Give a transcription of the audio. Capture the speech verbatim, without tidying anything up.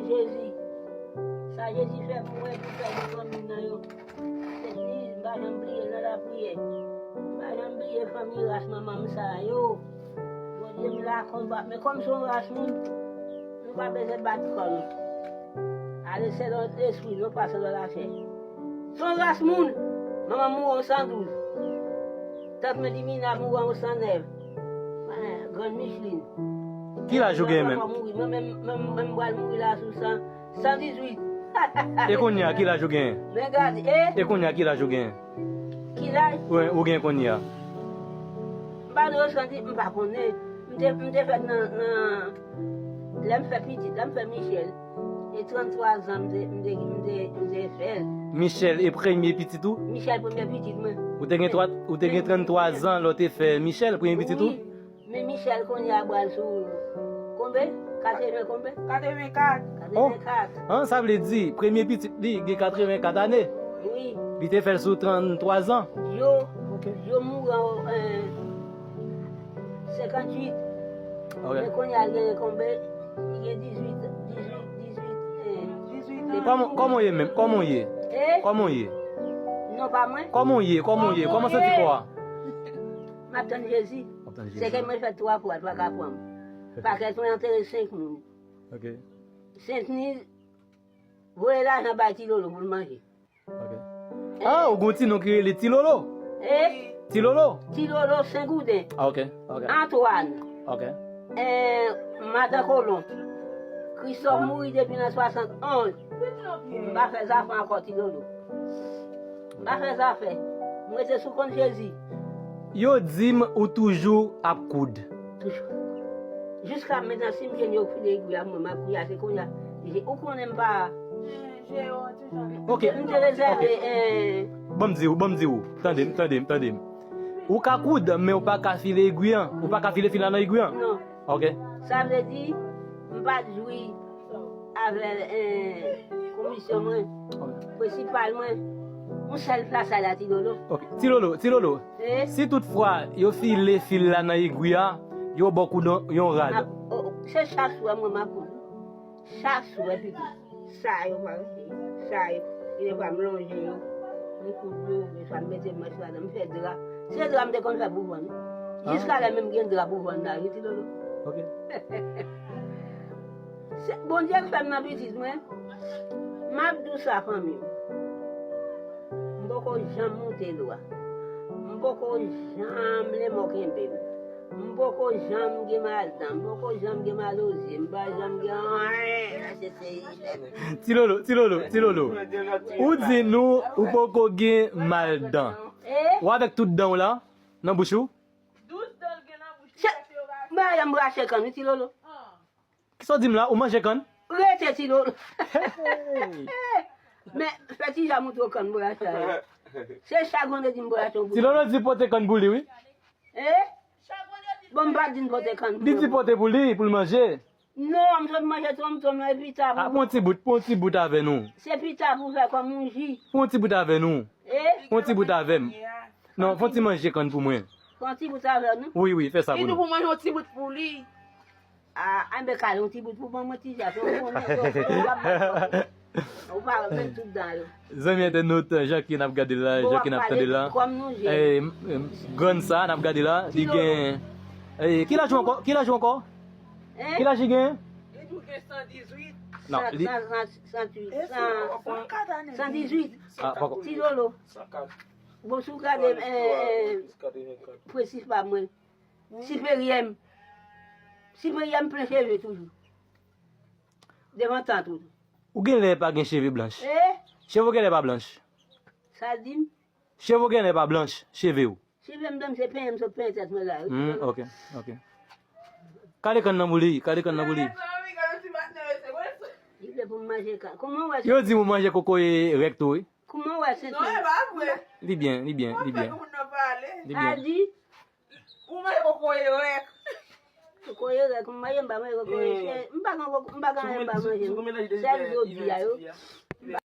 Jezi. Sa Jezi fè pou mwen, pou fè pou fanmi nan yo. Sèt Niz, m pa janm bliye l nan lapriyè. M pa janm bliye fanmi ras manman m sa yo. Bondye m la konba. Men kòm se yon ras moun, nou pa bezwen bat kò nou. Ale selon lespri, non pa selon lachè. Se yon ras moun. Manman m mouri an san douz. Tant mwen Dimina mouri an san nèf. Grann Micheline. Ki laj ou gen menm? Mwen menm, mwen menm, mwen pral mouri la sou san, san dizuit. E kounye a, ki laj ou gen? Men gade, e? E kounye a, ki laj ou gen? Ki laj? Wi, ou gen kounye a. M pa dwe santi, m pa konnen. M te, m te fèt nan, nan, lè m fè pitit, lè m fè Michel. E tranntwa zan m te, m te, m te, m te fè l. Michel e premye pitit ou? Michel premye pitit mwen. Ou te gen twa, ou te gen tranntwa zan lè w te fè Michel, premye pitit ou? Wi. Men Michel kounye a pral sou konbe? Katreven konbe? Katrevenkat. Oh. Katrevenkat. An, sa vle di, premye pitit li gen katrevenkat ane. Wi. Li te fè l sou tranntwa zan. Yo, yo mouri an, eh, senkantuit. Ok. Men kounye a l gen konbe? Li gen dizuit, dizuit, dizuit, eh, dizuit an. Kòman, kòman w ye menm? Kòman w ye? Eh? Kòman w ye? Non, pa mwen. Kòman w ye? Kòman w ye? Kòman w santi kò a? M ap tann Jezi. W ap tann Jezi. Se ke mwen fèt twa fwa, l pa ka pran m. Pakèt mwen antere senk moun. Ok. Sentniz voye lajan bay Ti Lolo pou l manje. Ok. Ah, ou gon ti non ki rele Ti Lolo? Eh? Ti Lolo? Ti Lolo, Sen Gouden. Ah, ok, ok. Antwàn. Ok. Eh, Madan Kolon. Kristòf mouri depi nan swasannonz. M pa fè zafè ankò, Ti Lolo. M pa fè zafè. M rete sou kont Jezi. Yo di m ou toujou ap koud. Toujou. Jiska mentnan, si m jwenn yo file egwi a, mwen, m ap koud a, se kounye a. Ou konnen m pa. Ok. M te rezève, eh. Ban m di w, ban m di w. Tande m, tande m, tande m. Ou ka koud, men ou pa ka file egwi an. Ou pa ka file fil la nan egwi an. Non. Ok. Sa vle di, m pa t jwi avè, eh, komisyon mwen, prensipal mwen, yon sèl plas la, Ti Lolo. Ok. Ti Lolo, Ti Lolo. Eh? Si toutfwa yo file fil la nan egwi a, yo ba w koud yon, yon rad. M ap, o, o, se chak swa mwen m ap koud. Chak swa, pitit. Sa yo pa rete. Sa yo. Gen fwa m lonje yo. M koud yo, gen fwa m mete manch ladan, m fè dra. Se dra m te konn fè pou vann. Ah. Jiska lè menm gen dra pou vann la, wi, Ti Lolo. Ok. Se Bondye k fè m nan pitit mwen. M ap di w sa, fanmi m. M poko janm moute lwa. M poko janm lenmò kenbe m. M poko janm gen maldan, m poko janm gen mal ozye, m pa janm gen anyen. Ti Lolo, Ti Lolo, Ti Lolo. Ou di nou ou poko gen maldan. Eh? Ou avèk tout dan w la nan bouch ou? Dous dan l gen nan bouch li, se yo rache. Madanm brache kann wi, Ti Lolo. Kisa w di m la? Ou manje kann? Rete, Ti Lolo. Hey! Men, fè Ti Ja montre w kann brache a. Se chak vandredi m brache yon bout. Ti Lolo di pote kann pou li, wi. Eh? Bon, m pa di n pote kann pou li. Li di pote pou li, pou l manje. Non, m sot manje twonm twonm nan, e pita pou. A, pran ti bout, pran ti bout avè nou. Se pita pou fè kòm yon ji. Pran ti bout avè nou. Eh? Pran ti bout avè m. Non, fè ti manje kann pou mwen. Pran ti bout avè nou. Wi, wi, fè sa pou nou. Li di pou manje yon ti bout pou li. A, anben kale yon ti bout pou ban mwen, Ti Ja, ou konnen, ou, ou, ou, ou pa wè menm tout dan yo. Zanmi entènot, Jackie n ap gade la, Jackie n ap tande la. Kòm nou jèn. Eh, m, m, grann sa n ap gade la, li gen, eh, ki laj ou ankò? Ki laj ou ankò? Hein? Ki laj li gen? Li tou gen san dizuit. Non, li san, san, san, san, san dizuit. Ah, pako. Ti Lolo. Bon, si w gade, eh, eh, presif pa mwen. Siperyè m. Siperyè m plen cheve toujou. Devan tant ou. Ou genlè pa gen cheve blanch. Eh? Cheve ou genlè pa blanch. Sa l di m? Cheve ou genlè pa blanch, cheve ou. Cheve m blanch, se penyen m sot penyen tèt mwen la, wi. Hmm, ok, ok. Kale kann nan pou li, kale kann nan pou li. Li vle pou m manje kann. Kòman w wè? Yo di m ou manje kokoye rèk tou, wi. Kòman w wè se... Non, e pa vre. Li byen, li byen, li byen. Li byen. Ou manje kokoye rèk. Kokoye rèk, m manje, m pa manje kokoye. Eh. M pa gen koko, m pa gen anyen m pa manje. Sèl jodi a yo.